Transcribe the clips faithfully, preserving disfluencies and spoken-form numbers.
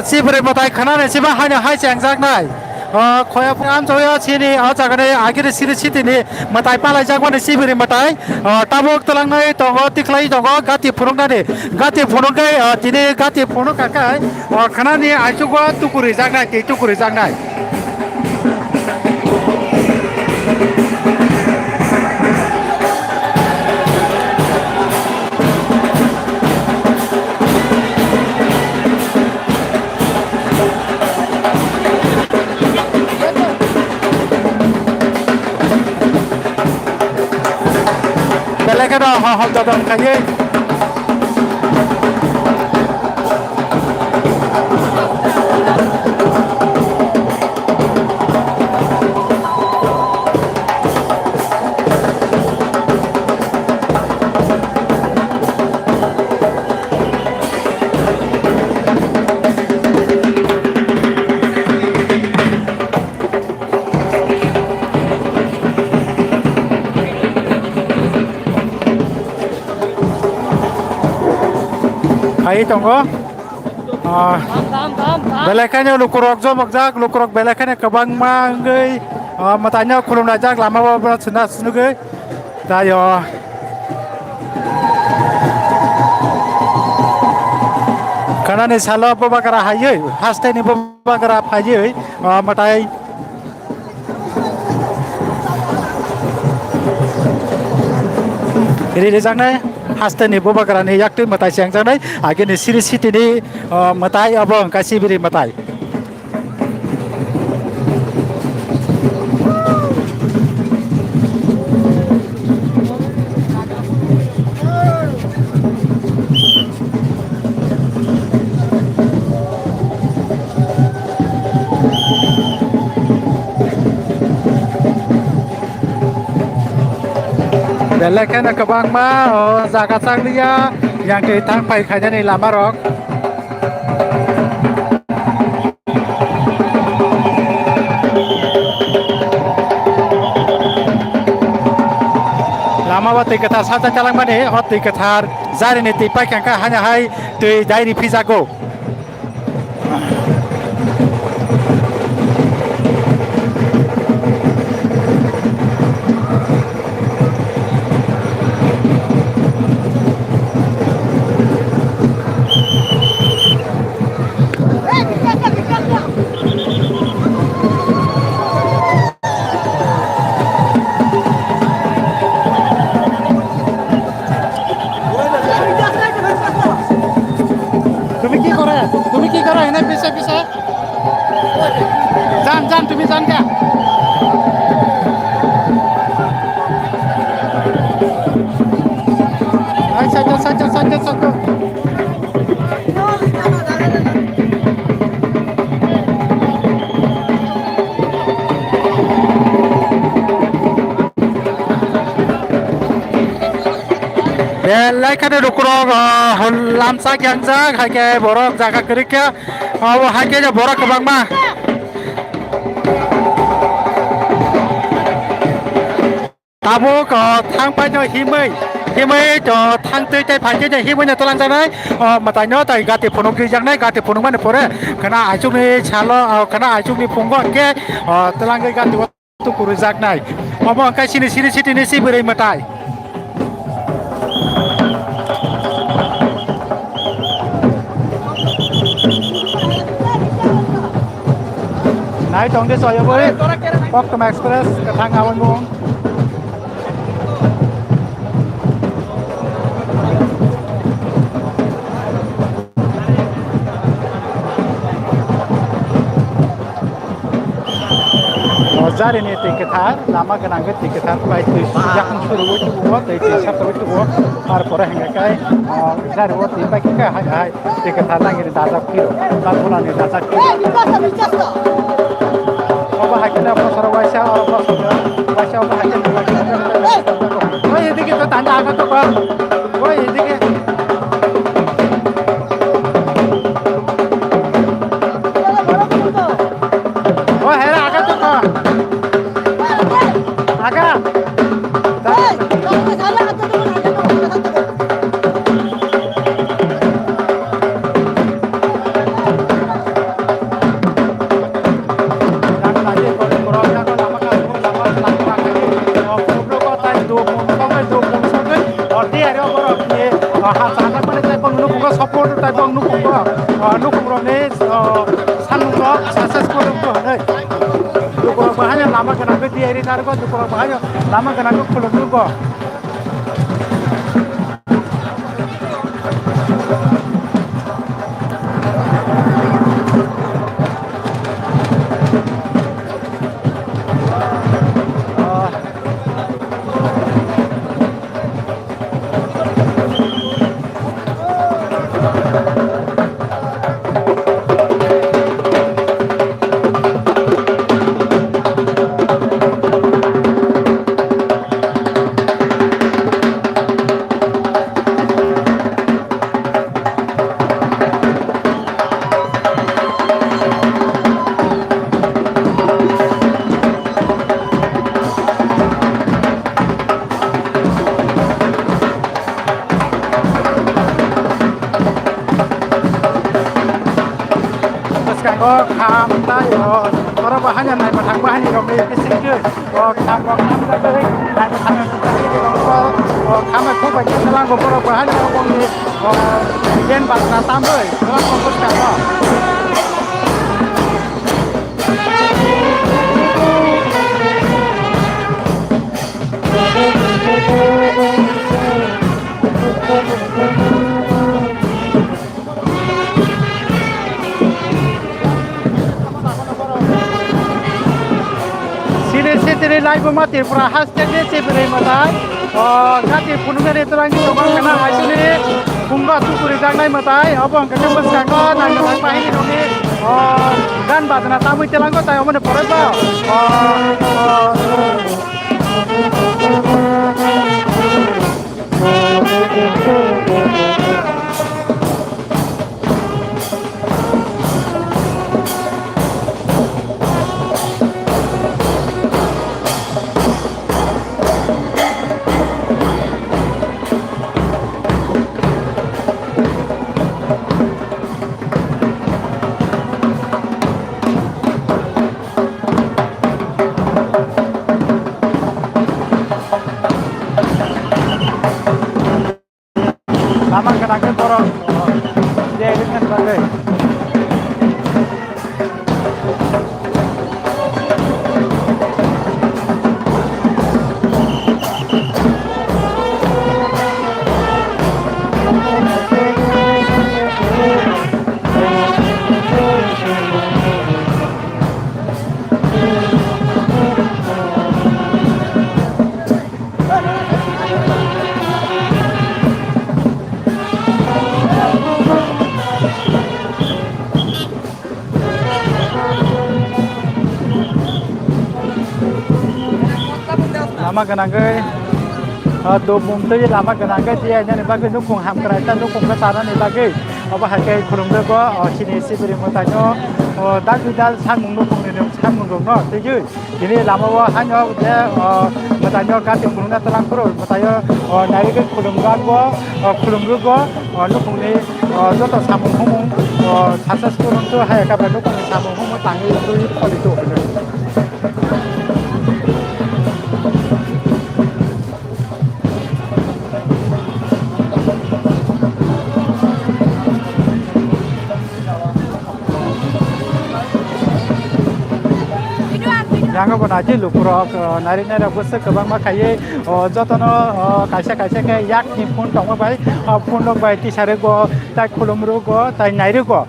Sibri mwtai khwnani siba haino hai chengjaknai. O, khoya phram choya chini o jagani agiri siri sitini mwtai palaijakmani sibri mwtai. O, tabuk twlangnai tongo, tikhlai tongo, gati phunuknani. Gati phunuknai, o, tini gati phunuk kakai. O, khwnani aichugo tukurijaknai, tei tukurijaknai. Belai kheno ho-, hom dodom khaiwi. Phai tongo. Ah, belai kheno lukurok jomokjak, lukurok belai kheno kwbangma wngwi, ah, mwtaino khulumlaijak, lama o bono chwna sunugwi. Taio. Khwnani salo bubagra haiwi, hasteni bubagra phaiwi, ah, mwtai Ririjaknai hasteni bubagrani yaktwi mwtai chengjaknai, agini siri sitini, o, mwtai abo wngkha sibiri mwtai. Belai kheno kwbangma, o, jaga chakliya, yang twi thang phai khainani lama rok. Lama o twi kwthar sajak talangmani, o twi kwthar jarini twi paikha kha, hanya hai twi dairi phijago. তুমি কি করে? তুমি কি করো এনে পিছে পিছে? যান, যান, তুমি যান গা। আচ্ছা, আচ্ছা, আচ্ছা, আচ্ছা, আচ্ছা। Belai kheno lukurok, ah, hol lamsa kyangjak, hai khe borok jaga kwrwi khe, abo hai khe borok kwbangma. Tabuk, ah, thang paino himwi, himwi, ah, thang twi tei phai twi himwi no twlangjaknai, ah, mwtaino tai gati phunuk gwijaknai, gati phunukmani pore khwna aichukni salo, ah, khwna aichukni phungo hwnkhe, ah, twlangwi gati o tukurujaknai. Omo wngkha chini siri sitini si bwrwi mwtai. Nai tongdi soyogwi Koktwma Express kwthang aboni mung. O jarini twi kwthar, lama gwnangwi twi kwthar bai twi yakung suruwi tubuo, twi twi sapawi tubuo. Ar pore hwnga khe, o jari o twi bai khe hai hai twi kwthar langini dajak phiro, bangkulani dajak phiro. Obo hai khe bosoro waisa, oro bosoro waisa, obo hai khe. Oi, edige to tanda aga to ba. Oi, edige. O, hera, aga to ko. Aga. Ah, ha, ha, ha, mane tei bang nukhungo support, tei bang nukhungo, ah, nukhungrokni, ah, samung rok successful wngkha hwnwi. Lukurok bahai lama gwnangwi tiyari narwkgo, lukurok bahai lama gwnangwi khulumnwkgo. Bwskango kham tei o borok bo haino naima thangma hani rokni bisingtwi o kham rok kham jagwi naima thangma o kham khuk bai khe tlango borok bo haino bongni o band bajna tamwi tlango bwskango. Sini sitini laibuma Tripura haste ni sibiri mwtai. O, gati phunuknani twlang ni tongma khana aisini phungo tukuri jaknai mwtai. Obo hwnkhe khe bwskango naina thangma hini rokni, o, gan bajna tamwi telango tai omoni pore bo, o, o, Lama gwnang khe borok je rwngthani bagwi. Lama gwnangwi, ah, dopung twi lama gwnangwi tiyai nani bagwi nukhung hamkrai ta nukhung khe tanani bagwi obo hai khe khulumjago, oh, chini sibiri mwtaino, oh, dagwi dal samung nukhungni samung rokno twiwi. Tini lama o haino je, o, mwtaino gati khulumna twlang phuru, mwtaio, o, nairigwi khulumjago, o, khulumrwgo, o, nukhungni, o, joto samung humung, o, successful wngthu, hai khe nukhungni samung humung tangwi twi pholi tu. Yango bo naidi lukurok, o, nari nai rok bwswk kwbangma khaiwi, o, jotono, o, kaisa kaisa khe yakni phone tongma bai, o, phone rok bai tisarwgo, tai khulumrwgo, tai nairwgo.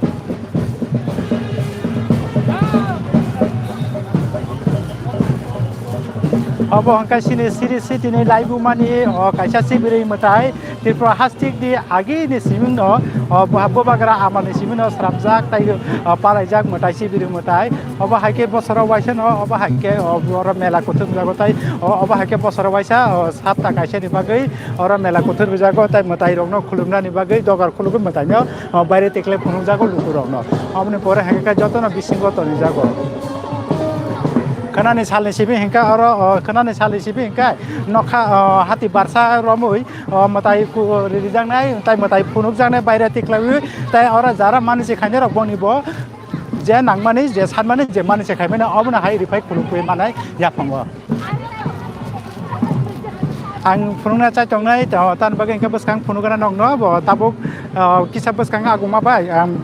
Obo hwnkhe chini siri sitini laibumani, o, kaisa sibiri mwtai. Tripura hastikni agini simingno, o, buha-, bubagra amalni simingno srapjak tei, o, palaijak mwtai sibiri mwtai. Obo hai khe bosoro waisano, obo hai khe, o, oro mela kuthuk jago tei, o, obo hai khe bosoro waisa, o, sapta kaisani bagwi oro mela kuthuk rijago tei mwtairokno khulumnani bagwi dogar khulugwi mwtaino, o, baire tikle phunukjago lukurokno. Oboni pore hai khe jotono bisingo tonijago. Khwnani salni simi hinkhe oro, o, khwnani salni simi hinkhe nokha, o, hati barsa romwi, o, mwtai ku-, rijaknai, tai mwtai phunukjaknai, baire tiklaiwi, tai oro jara manwi se khainai rok boni bo, je nangmani, je sanmani, je manwi se khaimani, obono hai rifai khulumkui manai yaphango. Ang phunukna chai tongnai, to, tan bagwi hwnkhe bwskang phunukgana nokno, bo tabuk, ah, kisa bwskang aguma bai, ang,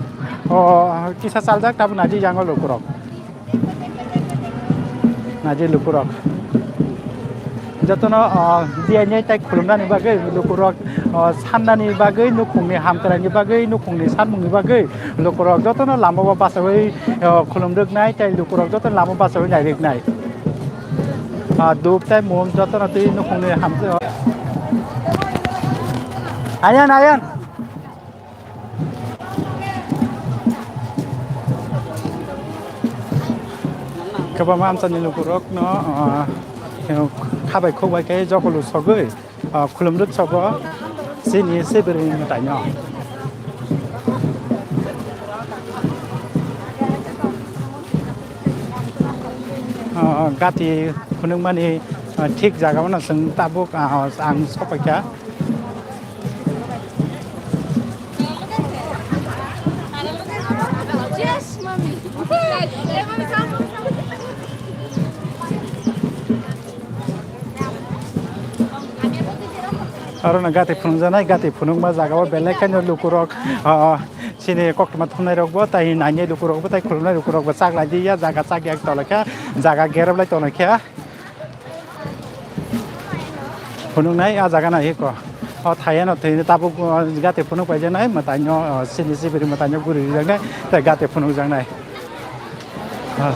o, kisa chaljak tabuk naidi yango lukurok. Naidi lukurok. Jotono, ah, diyaini tai khulumnani bagwi lukurok, ah, sannani bagwi, nukhungni hamkraini bagwi, nukhungni sanmungni bagwi lukurok jotono lamao bachaui, ah, khulumrwknai, tai lukurok jotono lamao bachaui nairwknai. Ah, dub tai mum jotono twi nukhungni hamjak. Ayan, ayan. Kwbangma amchaini lukurokno, ah, khabai khukbai khe jokolo sogwi, ah, khulumrwk sogo chini Sibirni mwtaino. Ah, gati phunukmani, ah, thik jaga-o no chwng tabuk, ah, ang sokphaikha. Aro no gati phunukjaknai, gati phunukma jaga-o belai kheno lukurok, ah, chini koktwma thumnairokbo, tai nainai lukurokbo, tai khulumnai lukurokbo chak lai di ya, jaga chak yak tonglaikha, jaga gerop lai tonglaikha. Phunuknai ah jaga nai hiko. O thaiya no thwini tabuk, o, gati phunuk paijaknai, mwtaino, o, chini Sibirni mwtaino guri rijaknai, tei gati phunukjaknai. O,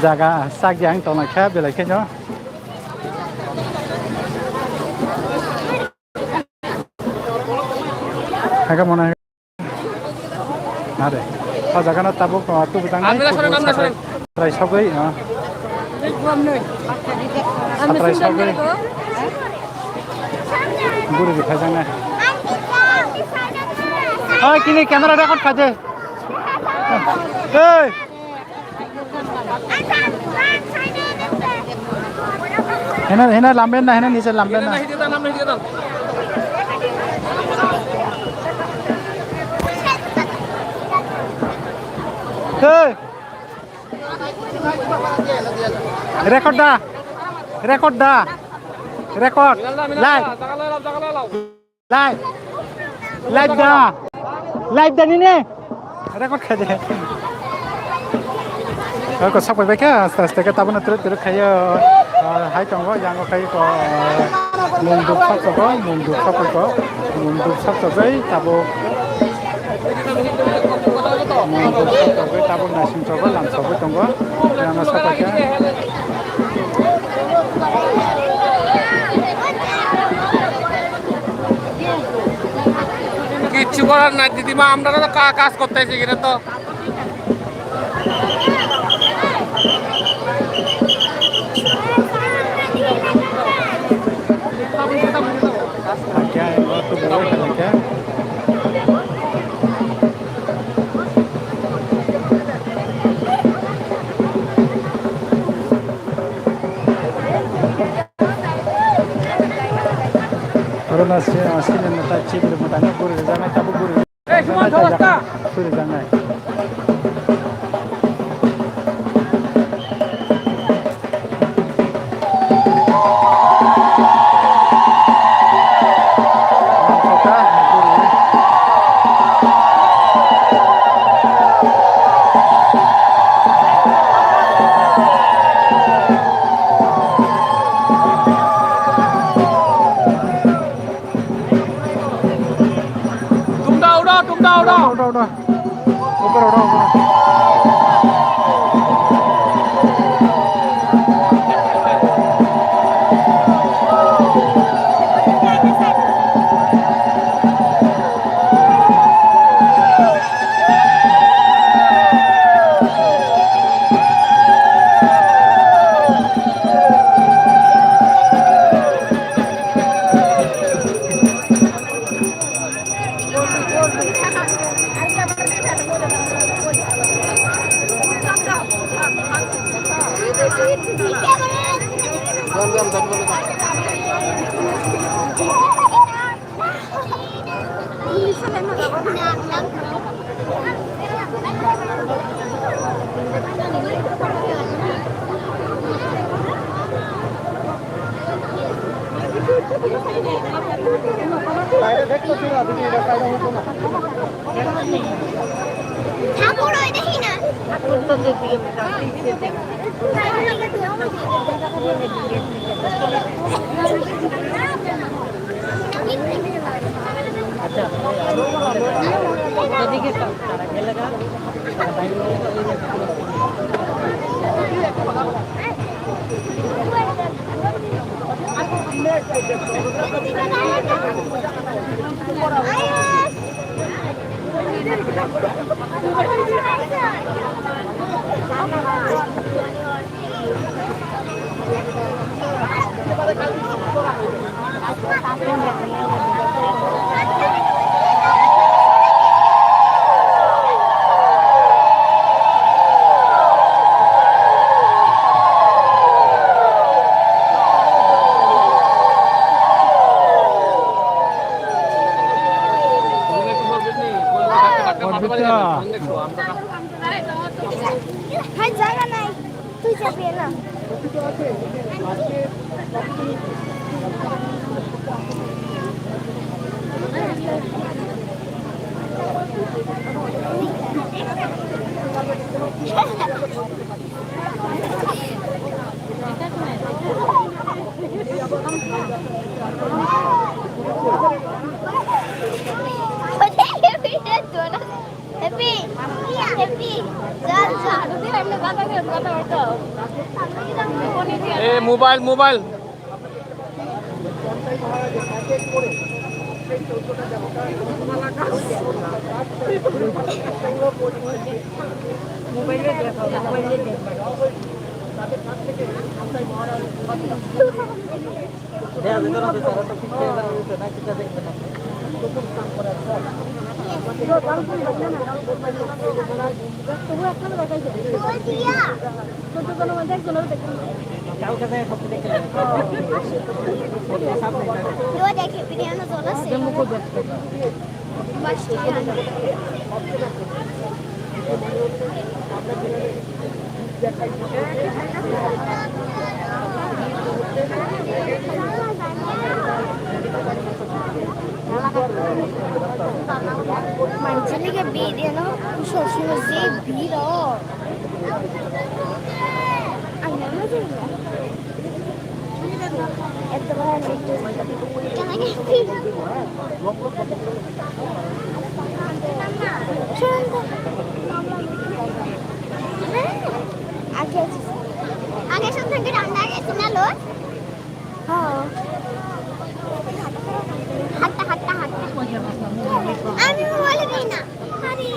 jaga chak yang tongnaikha belai kheno. Haga mona. Are, o jaga no tabuk, o, tubu tangnai, Amla tubu sorry, amla sorry. Satrai sogwi, o. Satrai sogwi. Guri di khajaknai. Oi, kini camera record khaje. Hey! Hena, hena lamben na, hena niche lamben na. Hey! Record da. Record da. Record. Live. Live. Live da. Live da nini. Record khaide. Ako sapai bai kha, aste aste khe tabuk no tere tere khayo. Ah, hai tongo, yango khai ko, ah, mung duk sak tongo, mung duk sak tongo, mung duk sak tongo, tabuk mung duk sak tongo, tabuk naising tongo, lam sak tongo, yango sapai kha. কিচ্ছু করার নাই দিদিমা, আমরা তো কা-, কাজ করতে এসে এখানে তো। Oro no si-, ah, sini mwtai chibiri mwtai no guri rijak nai, tabuk guri rijak nai. Tumda uda, tumda uda. Uda, uda, uda. Upar uda, upar. ঠাকুর ওই দেখি না। Hai, jaga nai. Tui chapi na. Happy, happy, jal, jal. এ mobile, mobile. মোবাইলে দেখো, মোবাইলে দেখো। Manchini ke bidi ano, sosiro se biro. Ano na jengga. আগে, আগে সব থেকে ঠান্ডা গেছে না লো? হ্যাঁ। হাঁটতে, হাঁটতে, হাঁটতে। আমি মোবাইলে দিই না। আরে,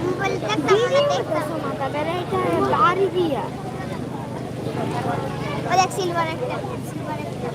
মোবাইল দেখতাম না, দেখতাম। বাড়ি দিয়া। ওই দেখ, সিলভার একটা, সিলভার একটা।